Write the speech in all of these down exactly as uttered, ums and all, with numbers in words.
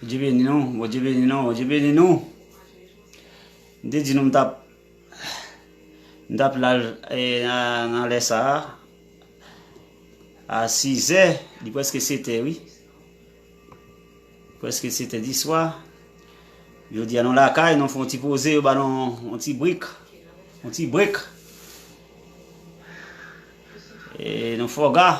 Bondye beni nou, Bondye beni nou, Bondye beni nou. M te di nou m t ap, m t ap la, e, nan, nan lè sa a, a sizè, li prèske setè, wi. Prèske setè di swa. Jodi a nou lakay, nou fè yon ti poze, yo ba nou yon ti brik, yon ti brek. E nou fòga.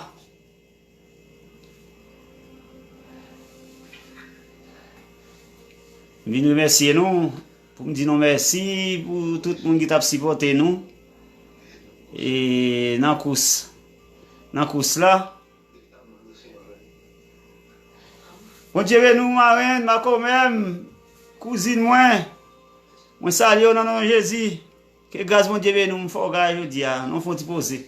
M vin remèsye nou, pou m di nou mèsi pou tout moun ki t ap sipòte nou. E nan kous, nan kous la. Bondye beni w, marenn, makomè m, kouzin mwen. Mwen salye w nan non Jezi. Ke gras Bondye beni w, m fè w gade jodi a. Nou fè yon ti poze.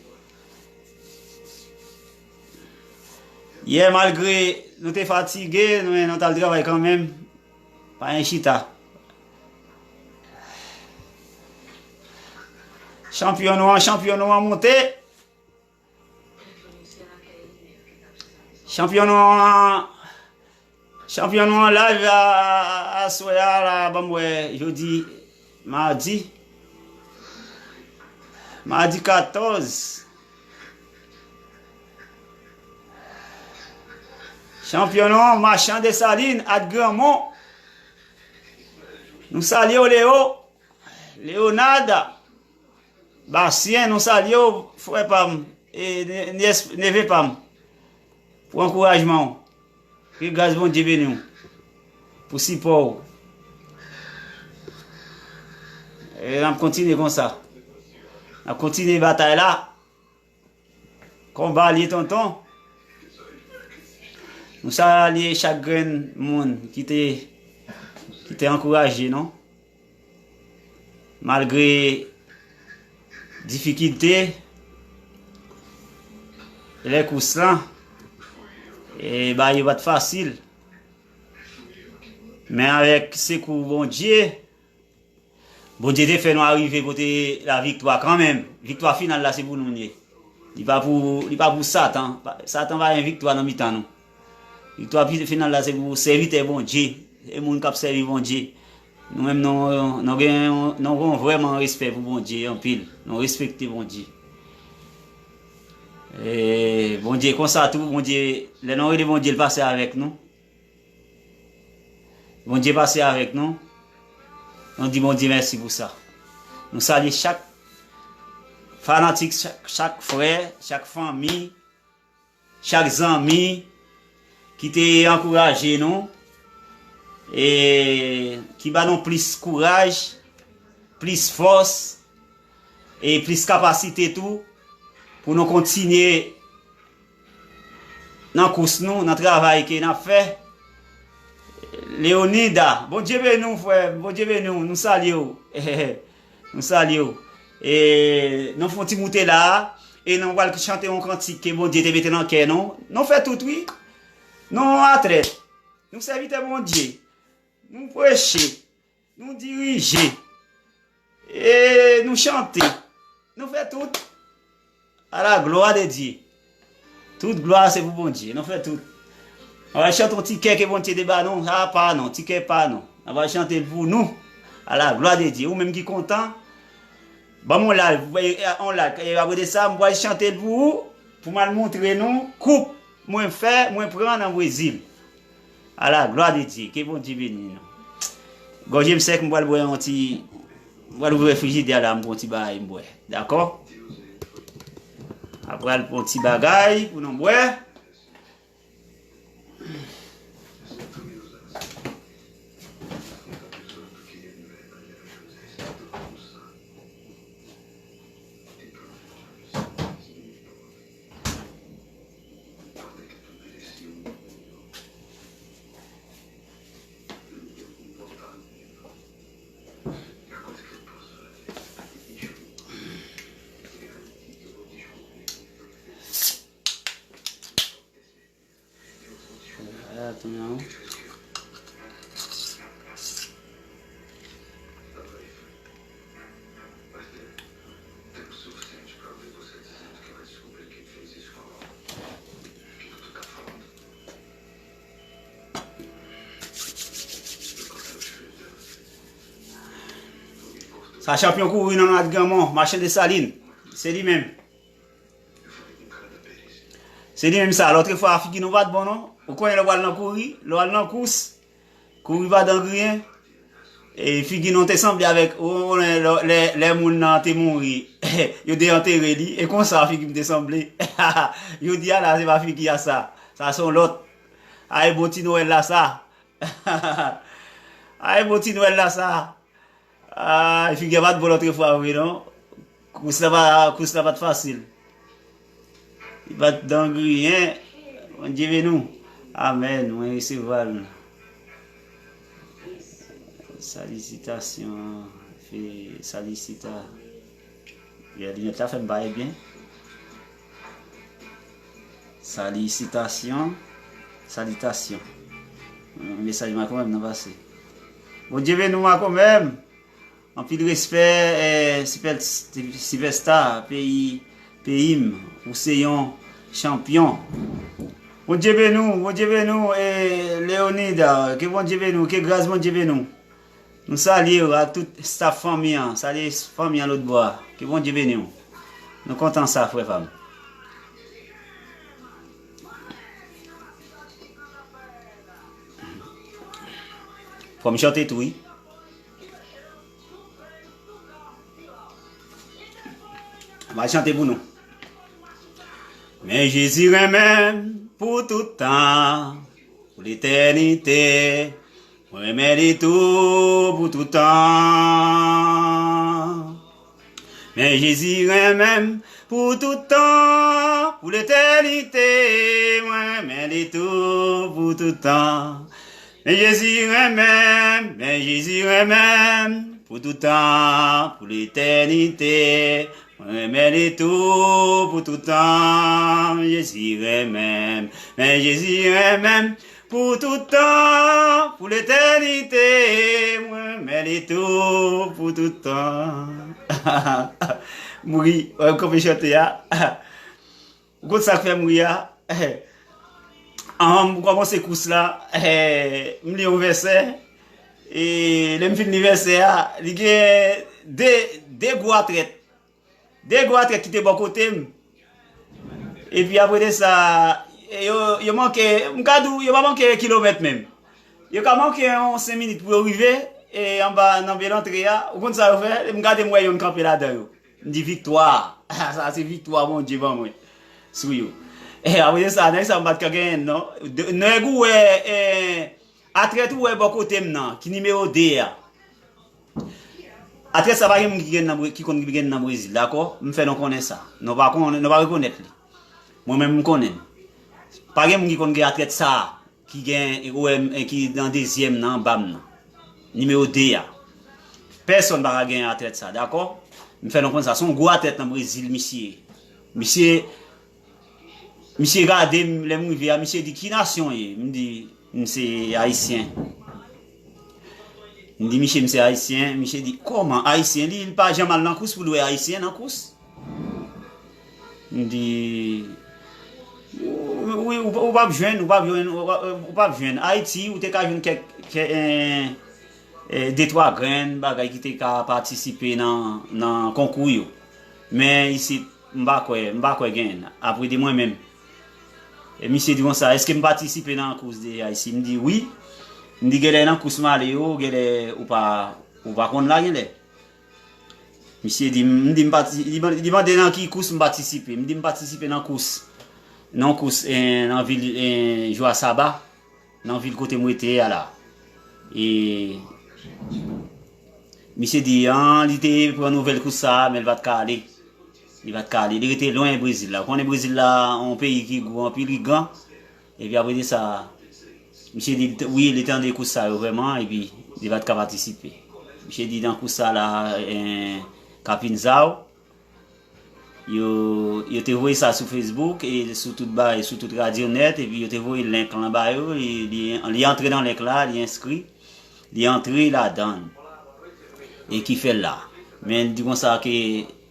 Yè, malgre nou te fatige, nou, nou t al travay kanmenm. Pa gen chita. Chanpyon nou an, chanpyon nou an monte. Chanpyon nou an, chanpyon nou an live a, a, aswè a la, ban m wè, jodi, madi, madi katòz. Chanpyon nou an, Machan Desalin, at Granmon. Nou salye w, Leo, Leonard. Basyen, nou salye w, frè pa m, e ne-, nyès, neve pa m, pou ankourajman w. Ke gras Bondye beni w, pou sipò w. E n ap kontinye konsa. N ap kontinye batay la. Konba l ye, tonton. Nou salye chak grenn moun ki te, ki te ankouraje nou. Malgre difikilte, lè kous lan, e bagay yo pa t fasil. Men avèk sekou Bondye, Bondye te fè nou arive kote laviktwa kanmenm. Viktwa final la se pou nou l ye. Li pa pou, li pa pou Satan. Pa, Satan pa gen viktwa nan mitan nou. Viktwa pi-, final la se pou sèvitè Bondye. Se moun k ap sèvi Bondye. Nou menm nou, nou gen, nou gen vrèman respè pou Bondye anpil. Nou respekte Bondye. E Bondye konsa tou, Bondye, lè nou rele Bondye, l pase avèk nou. Bondye pase avèk nou. Nou di Bondye mèsi pou sa. Nou salye chak fanatik, chak, chak frè, chak fanmi, chak zanmi ki te ankouraje nou, e ki ba nou plis kouraj, plis fòs, e plis kapasite tou pou nou kontinye nan kous nou, nan travay ke n ap fè. Leonida, Bondye beni w, frè m, Bondye beni w, nou salye w. Nou salye w. E nou fè yon ti moute la, e nou pral chante yon kantik ke Bondye te mete nan kè nou. Nou fè tout, wi. Nou atlèt. Nou sèvitè Bondye. Nou preche. Nou dirije. E nou chante. Nou fè tout. A la glwa de Dye. Tout glwa se pou Bondye. Nou fè tout. N ap chante yon ti kè ke Bondye te ba nou. Sa pa nou. Ti kè pa nou. N ap chante l pou nou. A la glwa de Dye. Ou menm ki kontan, ban m yon like. Yon like. E apre de sa, m pral chante l pou ou. Pou m al montre nou koup mwen fè, mwen pran nan Brezil. A la glwa de Dye. Ke Bondye beni nou. Gòje m sèk, m pral bwè yon ti, m pral ouvri refrijidè la, m pran yon ti bagay, m bwè. Dakò? M pral pran yon ti bagay pou nou bwè. Sa chanpyon kouri nan Nat Granmon, Machann Desalin. Se li menm. Se li menm sa. Lòt fwa, figi nou pa t bon, non. Ou konnen lè w pral nan kouri, lè w al nan kous, kouri pa dan griyen. E figi nou te sanble avèk, ou konnen lè, lè, lè moun nan te mouri, yo te antere li. E konsa figi m te sanble. Yo di a la, se pa figi a sa. Sa se yon lòt. Ay, bon ti Nwèl la sa. Ay, bon ti Nwèl la sa. Ah, figi a pa t bon lòt fwa vre non. Kous la pa, kous la pa t fasil. Li pa t dan griyen. Bondye beni w. Amèn. Mwen resevwa l. Salisitasyon. Fe, salisita. Ya, linèt la fè m pa wè byen. Salisitasyon. Salitasyon. Mesaj mwen kanmenm nan pase. Bondye beni w, mwen kanmenm. Anpil respè, eh, sipè-, sipèsta, peyi, peyi m, ou se yon chanpyon. Bondye beni w, Bondye beni w, eh, Leonida, ke Bondye beni w, ke gras Bondye beni w. Nou salye w ak tout staf fanmi an, salye fanmi an lòt bò a, ke Bondye beni w. Nou kontan sa, frè pa m. Fò m chante tou, wi. M a chante pou nou. Men Jezi renmen m pou tout tan, pou letènite. Mwen renmen li tou pou tout tan. Men Jezi renmen m pou tout tan, pou letènite. Mwen renmen li tou pou tout tan. Men Jezi renmen m, men Jezi renmen m pou tout tan, pou letènite. Mwen renmen li tou pou tout tan, Jezi renmen m, men Jezi renmen m pou tout tan, pou letènite. Mwen renmen li tou pou tout tan. M ri, wè m kanpe chante a. Ou konn sa k fè m ri a? Ann, m kòmanse kous la, eh, m li yon vèsè, e lè m fin li vèsè a, li gen de, de gwo atrèt. De gwo atrèt ki te bò kote m. Epi apre de sa, yo, yo manke, m ka di w, yo pa manke kilomèt menm. Yo ka manke yon senk minit pou yo rive, e anba nan bèl antre a, ou konn sa yo fè? M gade m wè youn kanpe ladan yo. M di, "Viktwa! Sa se viktwa Bondye ban mwen sou yo." E apre de sa, nèg sa m pa t ka genyen l non. De, nèg ou wè, eh, atrèt ou wè bò kote m nan, ki nimewo de a. Atrèt sa pa gen moun ki gen nan Bre-, ki konn gen nan Brezil, dakò? M fè nou konnen sa. Nou pa konnen, nou pa rekonèt li. Mwen menm m konnen l. Pa gen moun ki konn gen atrèt sa a, ki gen, ou wè, ki nan dezyèm nan, anba m nan. Nimewo de a. Pèsonn pa ka gen atrèt sa, dakò? M fè nou konn sa. Se yon gwo atrèt nan Brezil, misye. Misye, misye gade m, lè m rive a, misye di, "Ki nasyon w ye?" M di, "M se Ayisyen." M di, "Misye, m se Ayisyen." Misye di, "Kòman Ayisyen?" Li, li pa janm al nan kous pou l wè Ayisyen nan kous. M di, "Wi, ou, ou p ap jwenn, ou p ap jwenn, ou p ap, ou p ap jwenn. Ayiti, ou te ka jwenn kèk, kèk, eh, eh, de twa grenn bagay ki te ka patisipe nan, nan konkou yo. Men isit, m pa kwè, m pa kwè genyen." Apre de mwen menm. E misye di konsa, "Èske m patisipe nan kous de Ayiti?" M di, "Wi." M di, "Genlè nan kous m ale yo, genlè ou pa, ou pa konn la genlè." Misye di, m di, m pati-, li man-, li mande nan ki kous m patisipe. M di, "M patisipe nan kous, nan kous, eh, nan vil, eh, Joasaba, nan vil kote m rete a la." E misye di, an, li te pran nouvèl kous sa a, men l pa t ka ale. Li pa t ka ale. Li rete lwen Brezil la. Ou konnen Brezil la, yon peyi ki gwo anpil, ki gran. Epi apre de sa, misye di, wi, li tande kous sa yo vrèman, epi li pa t ka patisipe. Misye di nan kous sa la, eh, Kapinzao, yo, yo te voye sa sou Facebook, e sou tout ba, e sou tout radyo nèt, epi yo te voye link lan ba yo, e li, li antre nan link la, li enskri. Li antre ladan l. E ki fè l la. Men l di konsa ke,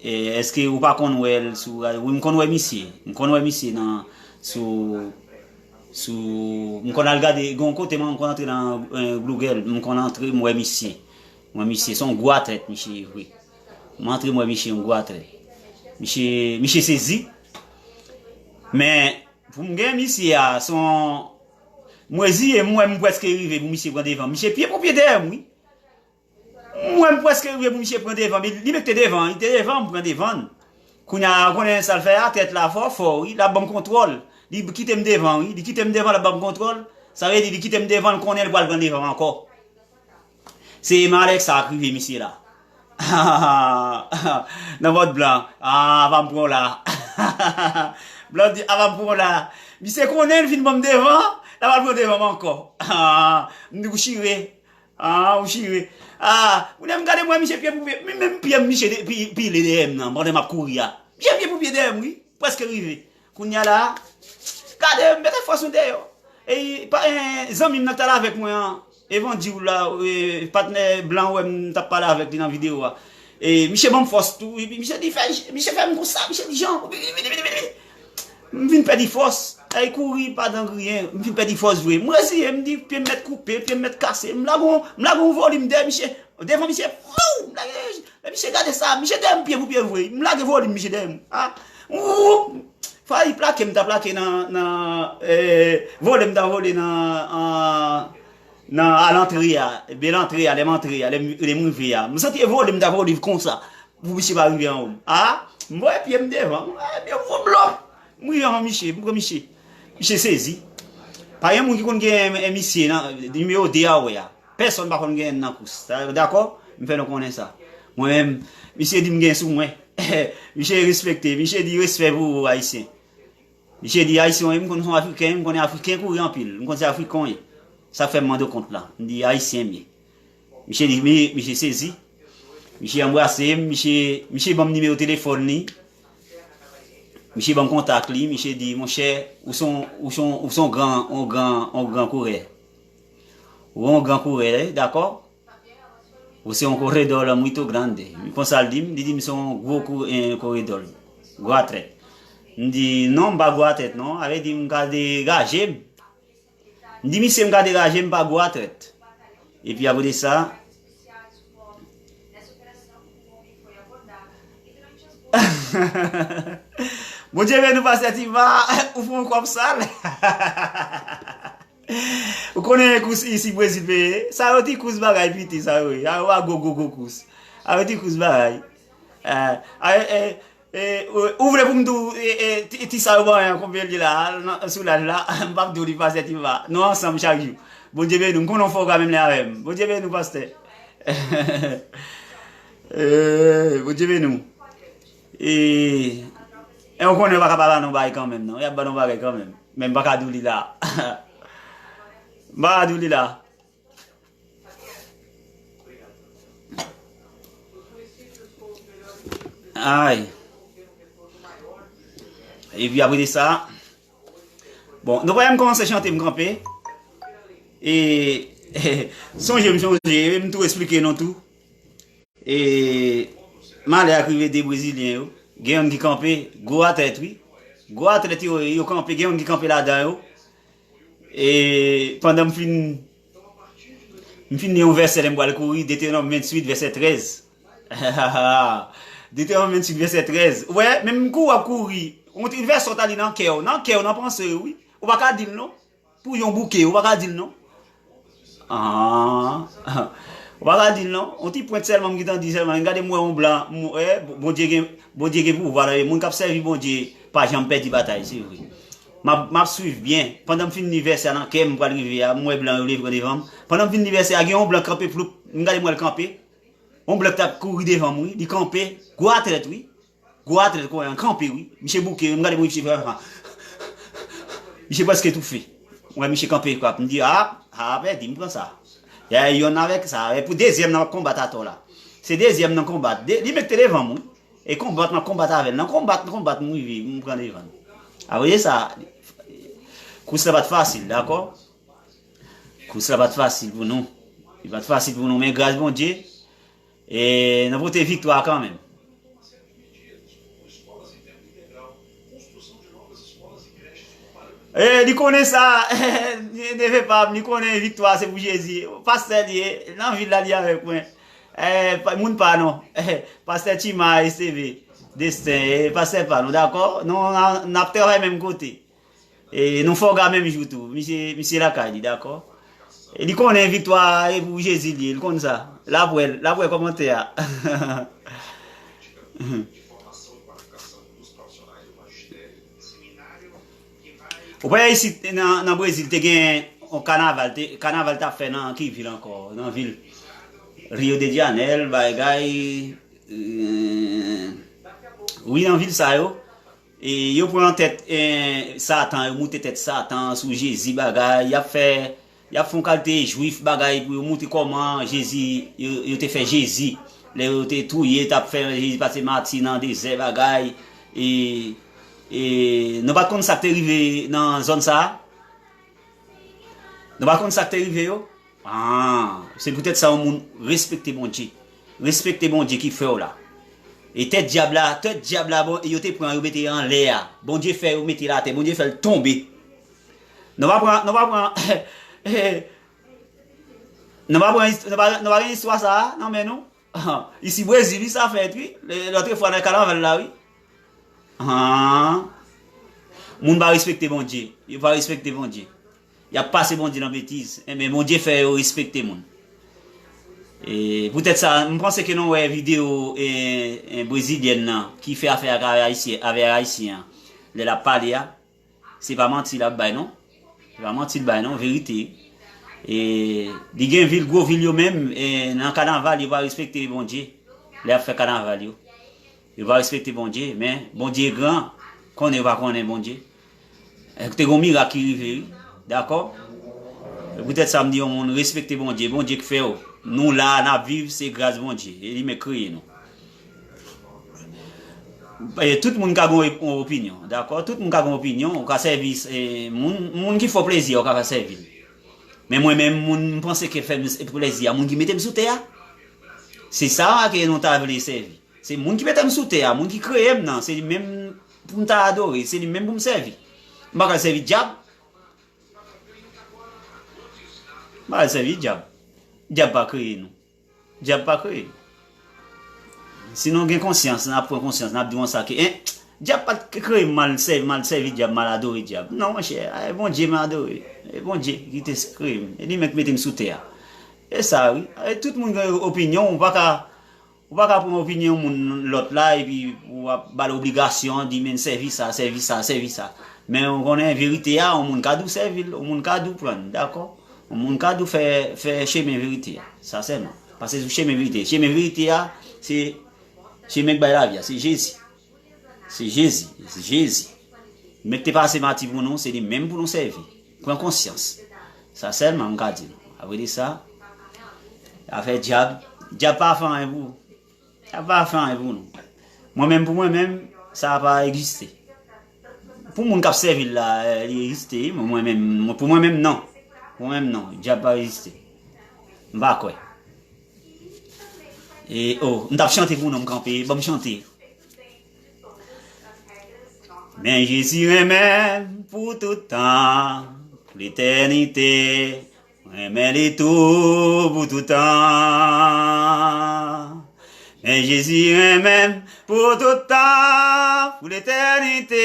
eh, èske ou pa konn wè l sou radyo? Wi, m konn wè misye. M konn wè misye nan, sou, sou, m konn al gade, gen yon kote mwen, m konn antre nan, eh, Google, m konn antre, m wè misye. M wè misye, se yon gwo atrèt misye ye vre. M antre, m wè misye yon gwo atrè. Misye, misye sezi. Men, pou m gen misye a, se yon, m reziye m, m wè m prèske rive pou misye pran devan. Misye pye pou pye dèyè m, wi. M wè m prèske rive pou misye pran devan, men li mèt te devan, li te devan, m pran devan. Kounye a, ou konnen sa l fè a, tèt la fò, fò, wi, l ap ban m kontwòl. Li kite m devan, wi, li kite m devan, l ap ban m kontwòl. Sa vle di, li kite m devan, l konnen l pral pran devan m ankò. Se malè sa k rive misye la. Nan vòt blan. Ah, apa m pran w la. Blan di, apa m pran w la. Misye konnen l fin ban m devan, l ap al pran devan m ankò. Ah, m di w chire. Ah, ou chire. Ah, ou lè m gade mwen, misye pye pou pye. Men menm pye m, misye de- pi- pile dèyè m nan, pandan m ap kouri a. Misye pye pou pye dèyè m, wi. Prèske rive. Kounye a la, gade, m mete fòs nou deyò. E pa, eh, zanmi m nan k t al avèk mwen an, Evanjil la, eh, patnè blan wè m t ap pale avèk li nan videyo a. E misye ban m fòs tou. Epi misye di, fè, misye fè m konsa, misye di, Jan, vini, vini, vini, vini. M vin pèdi fòs. Ay kouri pa dan griyen. M vin pèdi fòs vre. M reziye, m di, pye m mèt koupe, pye m mèt kase. M lage yon, m lage yon volim dèyè misye. Devan misye, pou! M lage, lè misye gade sa, misye dèyè m pye pou pye vre. M lage volim misye dèyè m. Ah, ou, fay plake m ta plake nan, nan, eh, vole m ta vole nan, an, nan a lantre a, bè lantre a, lè m antre a, lè m, lè m rive a. M santi e vole m ta vole konsa. Pou misye pa rive anwo m. Ah, m voye pye m devan. Ah, byen, vwop lò. M rive anvan misye, m pran misye. Misye sezi. Pa gen moun ki konn gen, eh, misye nan nimewo de a wè a. Pèsonn pa konn gen nan kous. Sa, dakò? M fè nou konnen sa. Mwen menm, misye di m gen sou mwen. Misye respekte. Misye di respè pou ou, Ayisyen. Misye di, Ayisyen, wi, m konn se yon Afriken, m konnen Afriken kouri anpil. M konn se Afriken, wi. Sa fè m mande w kont la. M di, Ayisyen m ye. Misye di, mi, misye sezi. Misye anbrase m, misye, misye ban m nimewo telefòn li. Misye ban m kontak li, misye di, monchè, ou se yon, ou se yon, ou se yon gran, yon gran, yon gran kourè. Ou yon gran kourè, dakò? Ou se yon corredor muy grande. Konsa l di m, li di m se yon gwo kou, eh, corredor. Gwo atlèt. M di, non, m pa gwo atlèt, non. Sa vle di m ka degaje m. M di misye m ka degaje m, pa gwo atlèt. Epi apre de sa, Bondye beni w, pastè Tiva, ou fè yon kòb sal. Ou konnen kous isi Brezil peye? Sa yo ti kous bagay piti, sa yo ye. A yo a gwo, gwo, gwo kous. A yo ti kous bagay. Eh, a, eh, eh, ou, ou vle pou m di w, eh, eh, ti, ti sa yo ban an, konbyen l ye la, nan, sou laj la? M p ap di w li pase ti va. Nou ansanm chak jou. Bondye beni w. M konnen w fè w ka menm lè avè m. Bondye beni w, pastè. Eh, Bondye beni w. E, e w konnen yo pa ka pa ba nou bagay kanmenm, non. Y ap ba nou bagay kanmenm. Men m pa ka di w li la. M pa ka di w li la. Ay. Epi apre de sa, bon, nou pa wè m kòmanse chante, m kanpe. E, sonje, m sonje, e m tou esplike nou tou. E malè a k rive de Brezilyen yo. Gen youn ki kanpe, gwo atlèt wi. Gwo atlèt yo, yo kanpe, gen youn ki kanpe ladan yo. E pandan m fin, m fin li yon vèsè lè m pral kouri, Detewonòm venntuit, vèsè trèz. Detewonòm venntuit, vèsè trèz. Ou wè, menm kou w ap kouri, yon ti vèsè w ta li nan kè w, nan kè w, nan panse w, wi. Ou pa ka di l non. Pou yon bouke, ou pa ka di l non. Ah. Ou pa ka di l non. Yon ti pwent sèlman m gentan di sèlman. Gade m wè yon blan, m wè, Bondye gen, Bondye gen pouvwa nan men moun k ap sèvi Bondye pa janm pèdi batay, se vre. M ap, m ap swiv byen. Pandan m fin li vèsè a nan kè m pral rive a, m wè blan yo leve devan m. Pandan m fin li vèsè a, gen yon blan kanpe ploup. M gade m wè l kanpe. Yon blan k t ap kouri devan m wi, li kanpe. Gwo atlèt wi. Gwo atlèt kounye a kanpe wi. Misye bouke wi, m gade misye fè sa. Misye prèske toufe. M wè misye kanpe kwap. M di, a, a, pèdi, m pran sa. Ya, yonn avèk sa. E pou dezyèm nan w ap konbat atò la. Se dezyèm nan konbat. De, li mete devan m wi. E konbat, m ap konbat avè l. Nan konbat, nan konbat, m rive, m pran devan l. Apre sa, kous la pa t fasil, dakò? Kous la pa t fasil pou nou. Li pa t fasil pou nou, men gras Bondye, e nou pote viktwa kanmenm. E, li konnen sa, neve pa m, li konnen viktwa se pou Jezi. Pastè li ye, nan vil la li avèk mwen. Eh, pa- moun pa non. Pastè Chima, S T V, Destin, eh, pastè pa nou, dakò? Nou, n a- n ap travay menm kote. E nou fòga menm jou tou. Misye, misye lakay li, dakò? E li konnen viktwa e pou Jezi li ye, li konn sa. L ap wè, l ap wè kòmantè a. Ou pa isit nan, nan Brezil, te gen yon kanaval, te, kanaval t ap fè nan ki vil ankò? Nan vil Rio de Janeiro, bagay, euh, wi, nan vil sa yo. E yo pran tèt, eh, Satan, yo moute tèt Satan sou Jezi, bagay, y ap fè, y ap fè yon kalite jwif, bagay, pou yo montre kòman Jezi, yo, yo te fè Jezi. Lè yo te touye, t ap fè Jezi pase mati nan dezè, bagay. E, e nou pa t konn sa k te rive nan zòn sa a? Nou pa konn sa k te rive yo? Ah, se poutèt sa yon moun respekte Bondye. Respekte Bondye ki fè w la. E tèt dyab la, tèt dyab la, bon, yo te pran, yo mete anlè a. Bondye fè yo mete l atè, Bondye fè l tonbe. Nou pa pran, nou pa pran, nou pa pran, nou pa, nou pa gen istwa sa a nan men nou? Isi Brezil, wi, sa fèt, wi. Lè- Lòt fwa nan kanaval la, wi. Ah. Moun pa respekte Bondye. Yo pa respekte Bondye. Y ap pase Bondye nan betiz. Enben, Bondye fè yo respekte moun. E poutèt sa, m panse ke nou wè videyo e, e, brezilyèn nan ki fè afè ak Ayisyen, avè Ayisyen an. Lè l ap pale a, se pa manti l ap bay, non. Se pa manti l bay, non, verite. E li gen vil, gwo vil yo menm, e nan kanaval, yo pa respekte Bondye. Lè y ap fè kanaval yo. Yo pa respekte Bondye, men Bondye gran, konnen yo pa konnen Bondye. E te gon mirak ki rive, wi. Dakò? E poutèt sa, m di yon moun, respekte Bondye. Bondye k fè w. Nou la, n ap viv, se gras Bondye. E li menm k kreye nou. E tout moun ka gon op- yon opinyon, dakò? Tout moun ka gon opinyon, ou ka sèvi, e, moun, moun ki fè w plezi a, ou ka fè sèvi l. Men mwen menm, moun m panse ke fè m plezi a, moun ki mete m sou tè a. Se sa ke nou ta vle sèvi. Se moun ki mete m sou tè a, moun ki kreye m nan, se li menm pou m ta adore, se li menm pou m sèvi. M pa ka sèvi dyab. M pa ka sèvi dyab. Dyab pa kreye nou. Dyab pa kreye nou. Si nou gen konsyans, n ap pran konsyans, n ap di konsa ke, en, dyab pa t kreye m, m al sèvi, m al sèvi dyab, m al adore dyab. Non, monchè, e Bondye m adore. E Bondye ki te kreye m. E li menm ki mete m sou tè a. E sa, wi. E tout moun gen opinyon, ou pa ka, ou pa ka pran opinyon moun lòt la, epi ou ap ba l obligasyon, di, men sèvi sa, sèvi sa, sèvi sa. Men ou konnen verite a, yon moun ka di w sèvi l, yon moun ka di w pran l, dakò? Yon moun ka di w fè, fè chemen verite a, sa sèlman. Pase sou chemen verite. Chemen verite a, se chemen k bay lavi a, se Jezi. Se Jezi, se Jezi. Menm k te pase mati pou nou, se li menm pou nou sèvi. Pran konsyans. Sa sèlman m ka di nou. Apre de sa, afè dyab, dyab pa fè anyen pou ou. Dyab pa fè anyen pou nou. Mwen menm, pou mwen menm, sa pa egziste. Pou moun k ap sèvi l la, eh, li egziste, wi, men mwen menm, mwen- pou mwen menm, non. Pou mwen menm, non. Dyab pa egziste. M pa kwè. E, oh, m t ap chante pou nou, m kanpe, ban m chante. Men Jezi renmen m pou tout tan, pou letènite. Mwen renmen li tou pou tout tan. Men Jezi renmen m pou tout tan, pou letènite.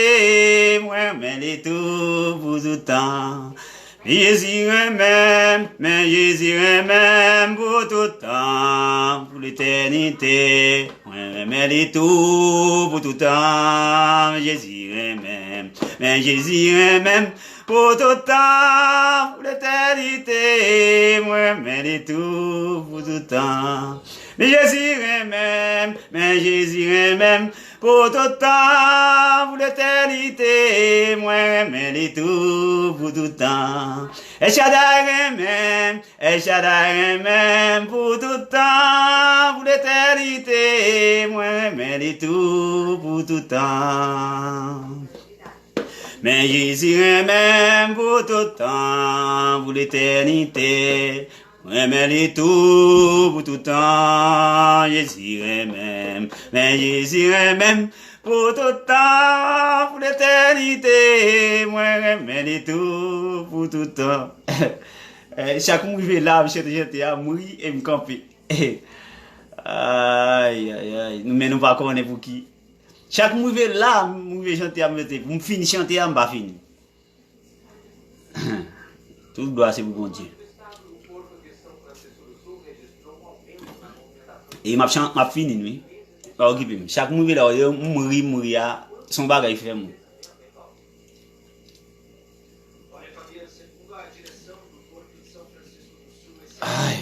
Mwen renmen li tou pou tout tan. Men Jezi renmen m, men Jezi renmen m pou tout tan, pou letènite. Mwen renmen li tou pou tout tan. Jezi renmen m, men Jezi renmen m pou tout tan, pou letènite. Mwen renmen li tou pou tout tan. Men Jezi renmen m, men Jezi renmen m pou tout tan, pou letènite. Mwen renmen li tou pou tout tan. El Shaddai renmen m, El Shaddai renmen m pou tout tan, pou letènite. Mwen renmen li tou pou tout tan. Men Jezi renmen m pou tout tan, pou letènite. Mwen renmen li tou pou tout tan. Jezi renmen m, men Jezi renmen m pou tout tan, pou letènite. Mwen renmen li tou pou tout tan. Eh, chak m rive la, m chante chante a, m ri e m kanpe. Eh, Ay, ay, ay. Nou, men nou pa konnen pou ki. Chak m rive la, m rive chante a, m mete, pou m fini chante a, m pa fini. Tout glwa se pou Bondye. E m ap chan-, m ap fini, wi. Pa okipe m. Chak m rive la, m ri, m ri a, se yon bagay ki fè m ri. Ay.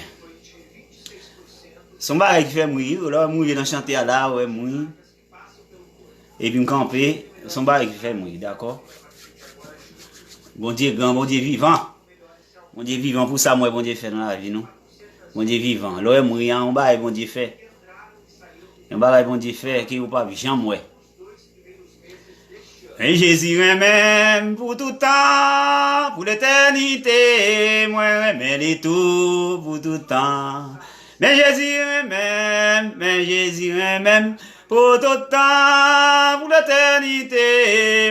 Se yon bagay ki fè m ri, wi. Lè m rive nan chante a la, wè m ri. Epi m kanpe, se yon bagay ki fè m ri, dakò? Bondye gran, Bondye vivan. Bondye vivan pou sa m wè Bondye fè nan lavi nou. Bondye vivan. Lè w wè m ri a, yon bagay Bondye fè. Yon bagay Bondye fè ke ou p ap janm wè. Men Jezi renmen m pou tout tan, pou letènite, mwen renmen li tou pou tout tan. Men Jezi renmen m, men Jezi renmen m pou tout tan, pou letènite,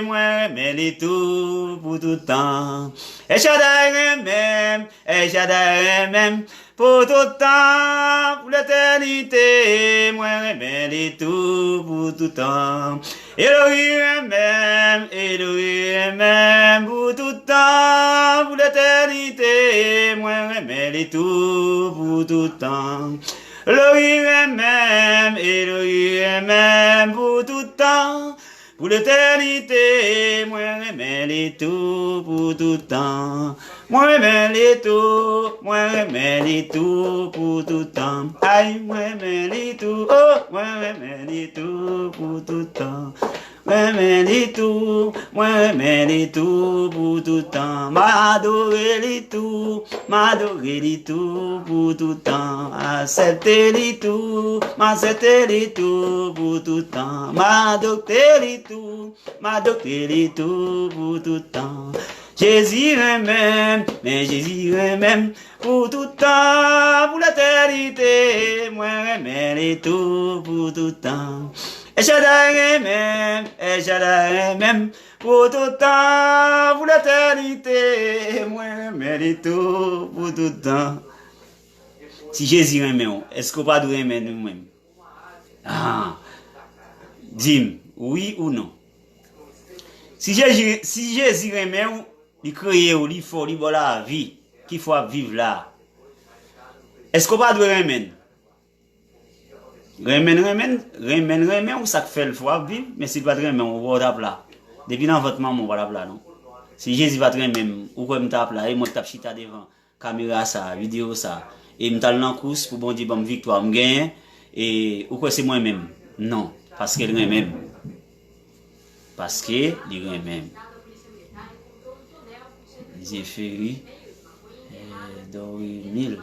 mwen renmen li tou pou tout tan. Elchaday renmen m, Elchaday renmen m pou tout tan, pou letènite, mwen renmen li tou pou tout tan. Elohi renmen m, Elohi renmen m pou tout tan, pou letènite, mwen renmen li tou pou tout tan. Elohi renmen m, Elohi renmen m pou tout tan, pou letènite, mwen renmen li tou pou tout tan. Mwen renmen li tou, mwen renmen li tou pou tout tan. Ay, mwen renmen li tou, oh, mwen renmen li tou pou tout tan. Mwen renmen li tou, mwen renmen li tou pou tout tan. M adore li tou, m adore li tou pou tout tan. Aksepte li tou, m aksepte li tou pou tout tan. M adopte li tou, m adopte li tou pou tout tan. Jezi renmen m, men Jezi renmen m pou tout tan, pou letènite, mwen renmen li tou pou tout tan. Elchaday renmen m, Elchaday renmen m pou tout tan, pou letènite, mwen renmen li tou pou tout tan. Si Jezi renmen w, èske w pa dwe renmen nou menm? Ah. Di m, wi ou non? Si Jezi, si Jezi renmen w, li kreye w, li fè w, li ba w lavi, ki fè w ap viv la a, èske w pa dwe renmen l? Renmen l, renmen l, renmen l, renmen w, sa k fè l fè w ap viv, men si l pa t renmen w, ou pa w t ap la. Depi nan vant manman w, ou pa t ap la, non. Si Jezi pa t renmen m, ou kwè m t ap la, e mwen k t ap chita devan kamera sa, videyo sa, e m t al nan kous pou Bondye ban m viktwa, m genyen, e ou kwè se mwen menm? Non, paske l renmen m. Paske li renmen m. Jeferi, eh, Dorimil.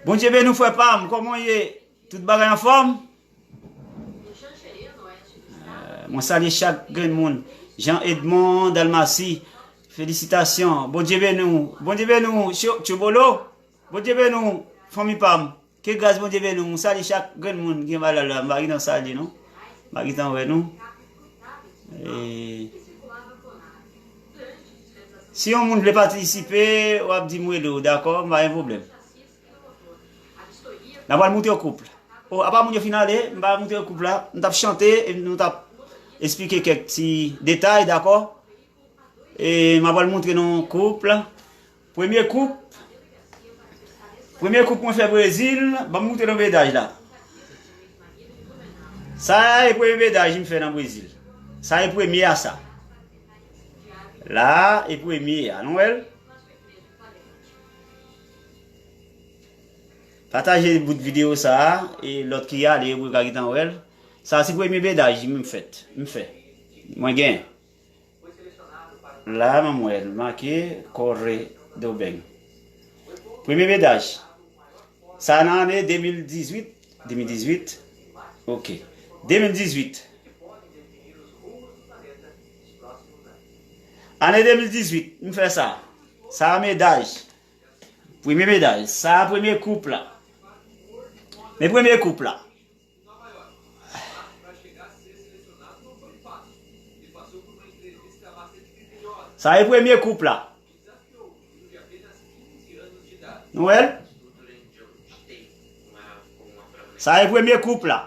Bondye beni w, frè pa m, kòman w ye? Tout bagay anfòm? Eh, mwen salye chak grenn moun. Jean Edmond Dalmacy, felisitasyon. Bondye beni w. Bondye beni w, Tcho-, Tchobolo. Bondye beni w, fanmi pa m. Ke gras Bondye beni w. Mwen salye chak grenn moun ki anba live la. M pa gentan salye nou. M pa gentan wè nou. E, si yon moun vle patisipe, w ap di m rele w, dakò? M pa gen pwoblèm. N a pral moutre koup. O, apa moun yo fin ale, m pa moutre koup la. M t ap chante, e nou t ap esplike kèk ti detay, dakò? E m ap pral moutre nou koup la. Premye koup. Premye koup mwen fè Brezil, ban m moutre nou medaj la. Sa a e premye medaj m fè nan Brezil. Sa e premye a sa. La e premye a, nou wè l? Pataje bout videyo sa a, e lòt ki ale yo pou yo ka gentan wè l. Sa a se premye medaj m fèt, m fè. Mwen gen. La, m wè l make Corre do Bem. Premye medaj. Sa nan ane de mil dizuit, de mil dizuit. Ok. De mil dizuit. Ane de mil dizuit, m fè sa. Sa a medaj. Premye medaj. Sa a premye koup la. Men premye koup la. Sa e premye koup la. Nou wè l? Sa e premye koup la.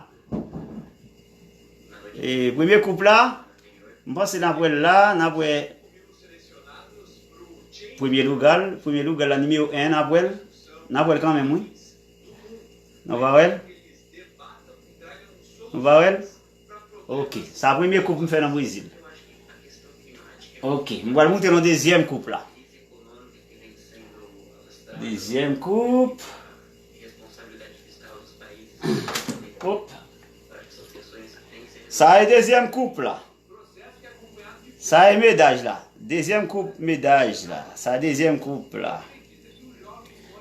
E premye koup la, m panse n ap wè l la, n ap wè premye lougal, premye lougal la nimewo en, n ap wè l, n ap wè l kanmenm, wi. Nou va wè l? Nou va wè l? Ok, sa premye koup m fè nan Brezil. Ok, m pral moutre nou dezyèm koup la. Dezyèm koup. Hop. Sa e dezyèm koup la. Sa e medaj la. Dezyèm koup medaj la. Sa dezyèm koup la.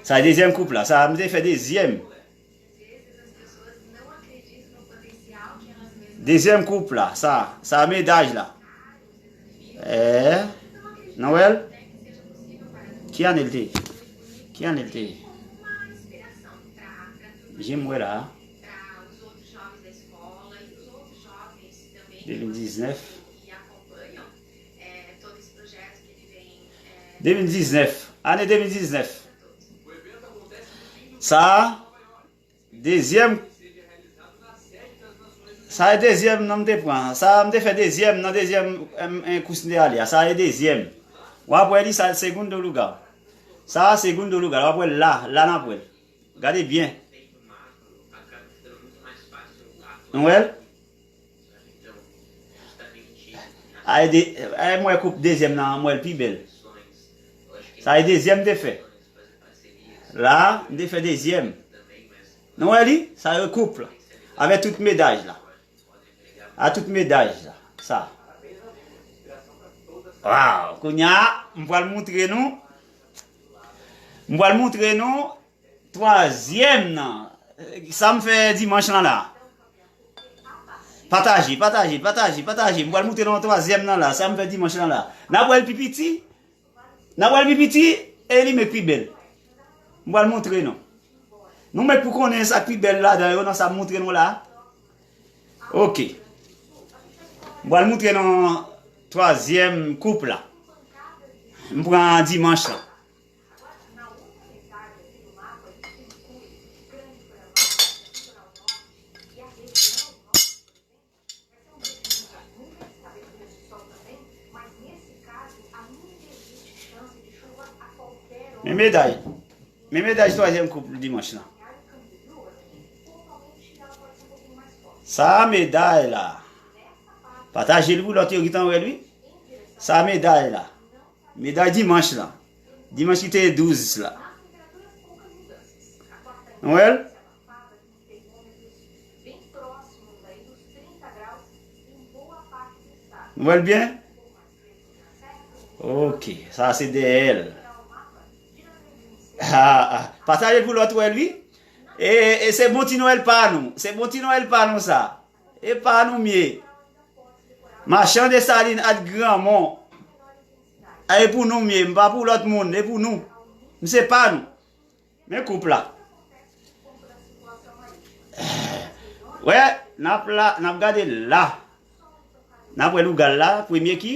Sa dezyèm koup la. Sa m te fè dezyèm. Dezyèm koup la. Sa, sa medaj la. Eh, nou wè l? Ki ane l te ye? Ki ane l te ye? Jan m wè la. De mil diznèf. De mil diznèf. Ane de mil diznèf. Sa, dezyèm. Sa e dezyèm nan m te pran. Sa m te fè dezyèm nan dezyèm, em, em, kous m te ale a. Sa e dezyèm. W ap wè li, sa Segundo Lugar. Sa Segundo Lugar. W ap wè l la. La n ap wè l. Gade byen. Nou wè l? Ay de, ay mwen koup dezyèm nan, mwen l pi bèl. Sa e dezyèm te fè. La, m te fè dezyèm. Nou wè li? Sa yo koup la. Avèk tout medaj la. A tout medaj la. Sa. Waw, kounye a, m pral moutre nou. M pral moutre nou twazyèm nan. Sa m fè dimanch lan la. Pataje, pataje, pataje, pataje. M pral moutre nou twazyèm nan la. Sa m fè dimanch lan la. N ap wè l pi piti. N ap wè l pi piti e li menm pi bèl. M pral moutre nou. Nou menm pou konnen sa k pi bèl ladan yo nan sa m moutre nou la. Ok. M pral moutre nou twazyèm koup la. M pran dimanch lan. Men medaj. Men medaj twazyèm koup dimanch lan. Sa medaj la. Pataje l pou lòt yo gentan wè l wi. Sa medaj la. Medaj dimanch lan. Dimanch ki te douz la. Nou wè l? Nou wè l byen? Ok, sa se dèyè l. Ah, ah. Pataje l pou lòt wè l wi. E, e se bon ti Nwèl pa nou. Se bon ti Nwèl pa nou sa. E pa nou m ye. Machan Desalin ak Granmon. A, e pou nou m ye, m pa pou lòt moun, e pou nou. M se pa nou. Men koup la. Wè, n ap la, n ap gade la. N ap wè lougal la, premye ki.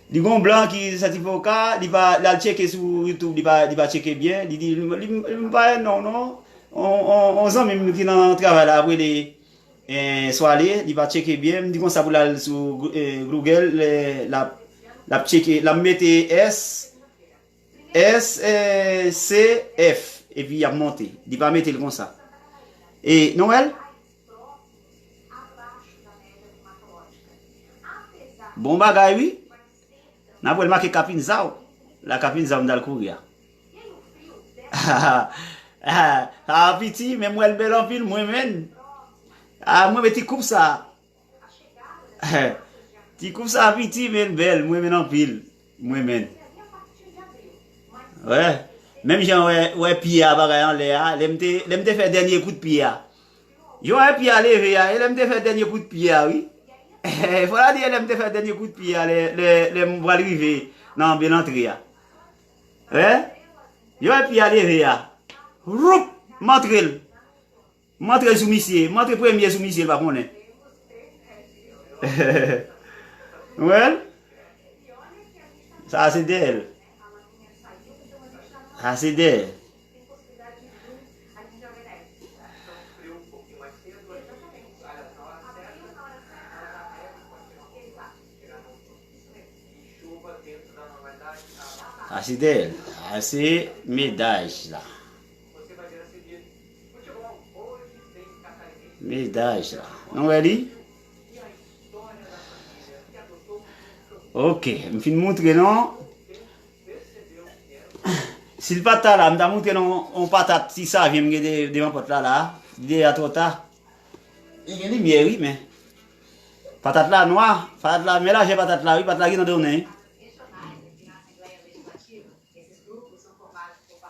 Li gon blan ki santi voka, li pa, l al tcheke sou YouTube, li pa, li pa tcheke byen, li di, li, li, li pa non, non. On, on, on zanmi m ki nan travay la ap rele, eh, Swale, li pa tcheke byen, m di konsa pou l al sou, eh, Google, eh, l ap, l ap tcheke, l ap mete S, S, eh, C, F, epi y ap monte. Li pa mete l konsa. E, nou wè l? Bon bagay, wi. N ap wè l make Kapinzao. La Kapinzao m t al kouri a. Ah, ah, ah, piti, men m wè l bèl anpil, mwen menm. Ah, mwen men ti koup sa. Ti koup sa piti, men l bèl, mwen men anpil. Mwen men. Wè. Menm jan wè, wè pye a bagay anlè a, lè m te, lè m te fè dènye kout pye a. Yo wè pye a leve a, e lè m te fè dènye kout pye a, wi. Fò la di e lè m te fè dènye kout pye a, lè, lè, lè m pral rive nan anbe lantre a. Wè? Yo wè pye a leve a. Woup! M antre l. M antre sou misye, m antre premye sou misye, l pa konnen. Wè l? Sa se dèyè l. Sa se dèyè. Asidèl, a se medaj la. Medaj la. Nou wè li? Ok, m fin moutre nou. Si l pa t ta la, m ta moutre nou yon patat ti savyen m gen de- devan pòt la la. Li deja twò ta. Li gen limyè, wi, men. Patat la nwa. Patat la, men lajè patat la, wi. Patat la gen nan donnen, wi.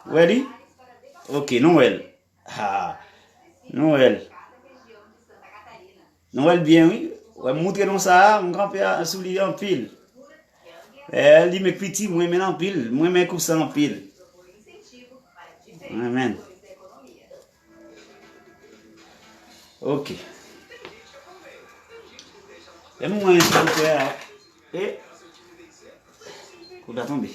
Wè li? Ok, nou wè l. Ha. Nou wè l. Nou wè l byen, wi. Wè, m moutre nou sa a, m kanpe a- sou li anpil. Eh, li menm piti, mwen renmen l anpil. Mwen renmen kousa anpil. Mwen renmen l. Ok. E mwen, silvouplè, a. E. Kou la tonbe.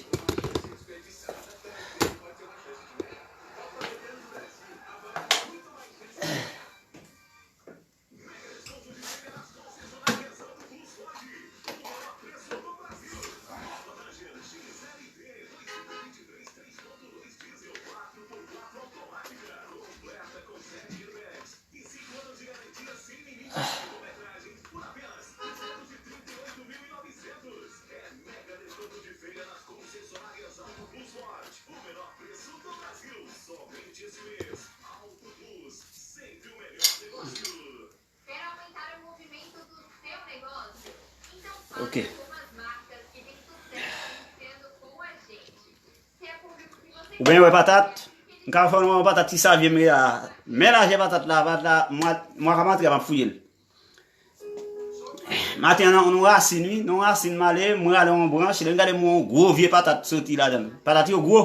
Ok. Ou byen wè patat? M ka fè nou yon patat ti savyen m ye la. Men lajè patat la, patat la, mwa, mwa ka antre, m ap fouye l. Maten an, nan yon rasin, wi, nan yon rasin, m ale, mwen rale yon branch, lè m gade, m wè yon gwo vye patat soti ladan l. Patat yo gwo.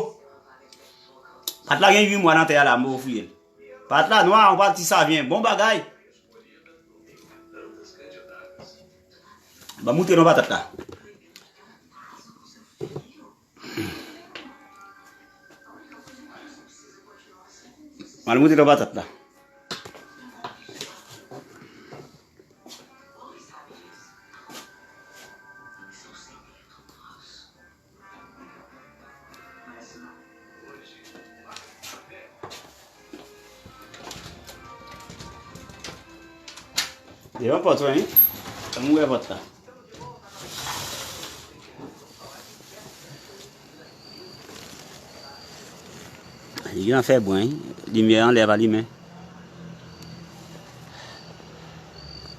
Patat la gen uit mwa nan tè a la, m poko fouye l. Patat la nwa, yon patat ti savyen, bon bagay. Ban m moutre nou patat la. M al moutre nou patat la. Devan pòt, wi. Ann ouvè pòt la. Li gen fè bwen, wi. Limyè anlè pa limen.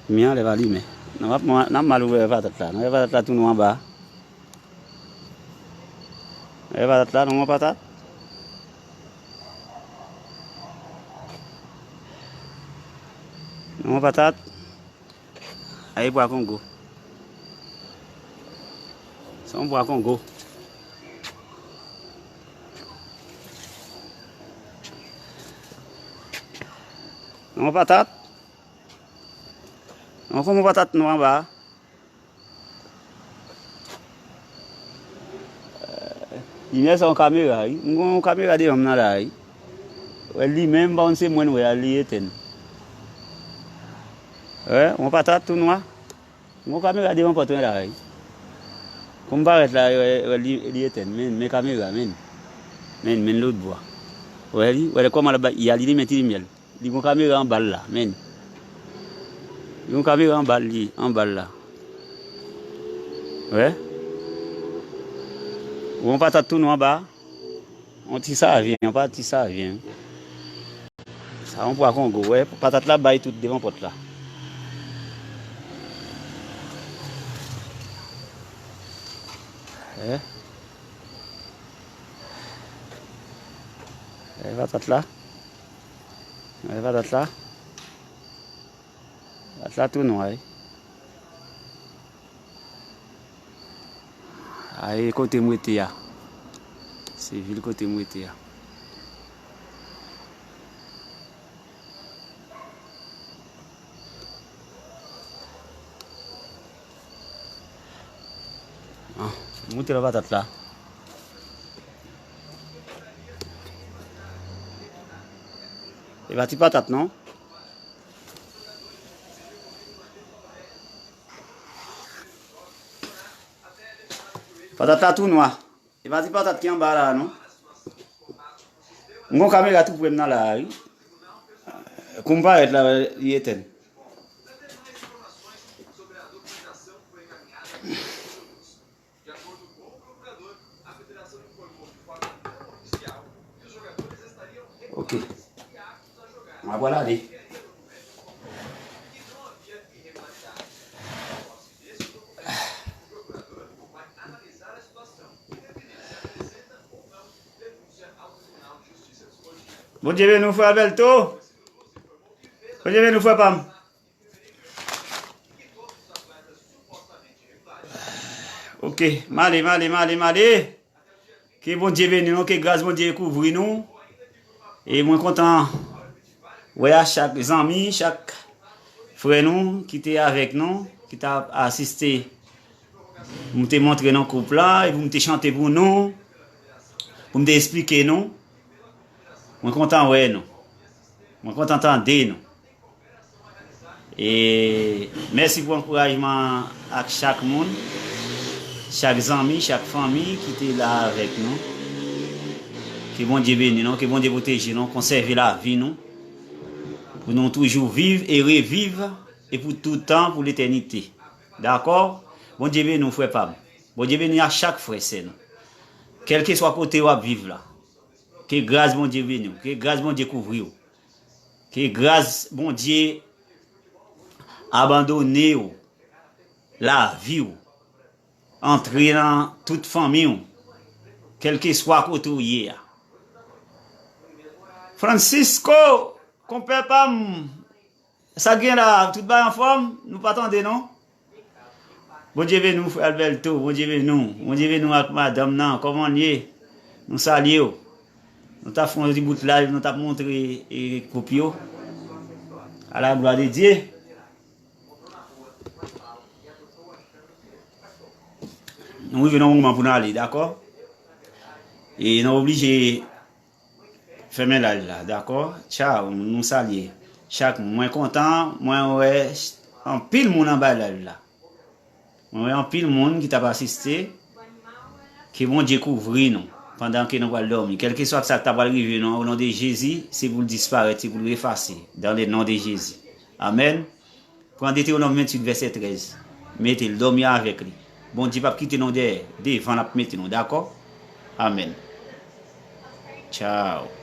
Limyè anlè pa limen. N ap, n ap mal ouvè patat la. N ap fè patat la tounen anba. Wè patat la, nou wè patat. Nou wè patat. Ay, pwa Kongo. Se yon pwa Kongo. Nou wè patat. Nou wè patat nou anba. Limyè sa yon kamera, wi. M gen yon kamera devan m nan la, wi. Wè, li menm, m pa konn se mwen wè a, li etèn. Wè, yon patat tou nwa. M gen yon kamera devan pòt mwen la, wi. Kou m parèt la, wè, wè, li, li etèn. Men, men kamera, men. Men, men lòt bò. Wè li, wè kòman l ap bay, y a li, li met li limyè l. Li gon kamera anba l la, men. Li gon kamera anba l, li, anba l la. Wè? Gon patat tou nwa anba. Yon ti savyen, yon pa ti savyen. Sa yon pwa Kongo, wè. Patat la bay tout devan pòt la. Wè? Wè patat la. Wè patat la. Patat la tou nwa, wi. A e kote m rete a. Se vil kote m rete a. Ah, moute lò patat la. E pa ti patat non. Patat la tou nwa. E pa ti patat ki anba la, non. M gon kamera tou pre m nan la, wi. Kou m parèt la, li etèn. Ok. Mwen pral ale. Bondye beni w, frè Alberto. Bondye beni w, frè pa m. Ok, m ale, m ale, m ale, m ale. Ke Bondye beni nou, ke gras Bondye kouvri nou. E mwen kontan wè a chak zanmi, chak frè nou ki te avèk nou, ki t ap asiste. M te montre nou koup la, epi m te chante pou nou, pou m te esplike nou. Mwen kontan wè nou. Mwen kontan tande nou. E mèsi pou ankourajman ak chak moun, chak zanmi, chak fanmi ki te la avèk nou. Ke Bondye beni nou, ke Bondye pwoteje nou, konsève lavi nou, pou nou toujou viv e reviv, e pou tout tan, pou letènite. Dakò? Bondye beni w, frè pa m. Bondye beni a chak frè, sè nou. Kèlkeswa kote w ap viv la, ke gras Bondye beni w, ke gras Bondye kouvri w. Ke gras Bondye abandone w, lavi w, antre nan tout fanmi w, kèlkeswa kote w ye a. Francisco, konpè pa m, sa k gen la, tout bagay anfòm, nou pa tande non. Bondye beni w, frè Alberto. Bondye beni w. Bondye beni w ak madanm nan. Kòman l ye? Nou salye w. Nou t ap fè yon ti bout live, nou t ap montre, e, koup yo. A la glwa de Dye. Nou rive nan yon moman pou n ale, dakò? E nou oblije fèmen live la, dakò? Tchao, nou salye chak moun. Mwen kontan, mwen wè anpil moun anba live la. Mwen wè anpil moun ki t ap asiste. Ke Bondye kouvri nou pandan ke nou pral dòmi. Kèlkeswa sa k ta pral rive nou, o non de Jezi, se pou l disparèt, se pou l efase. Dan le non de Jezi. Amèn. Pran Detewonòm venntuit, vèsè trèz. Mete l, dòmi avèk li. Bondye p ap kite nou dèyè. Devan l ap mete nou, dakò? Amèn. Tchao.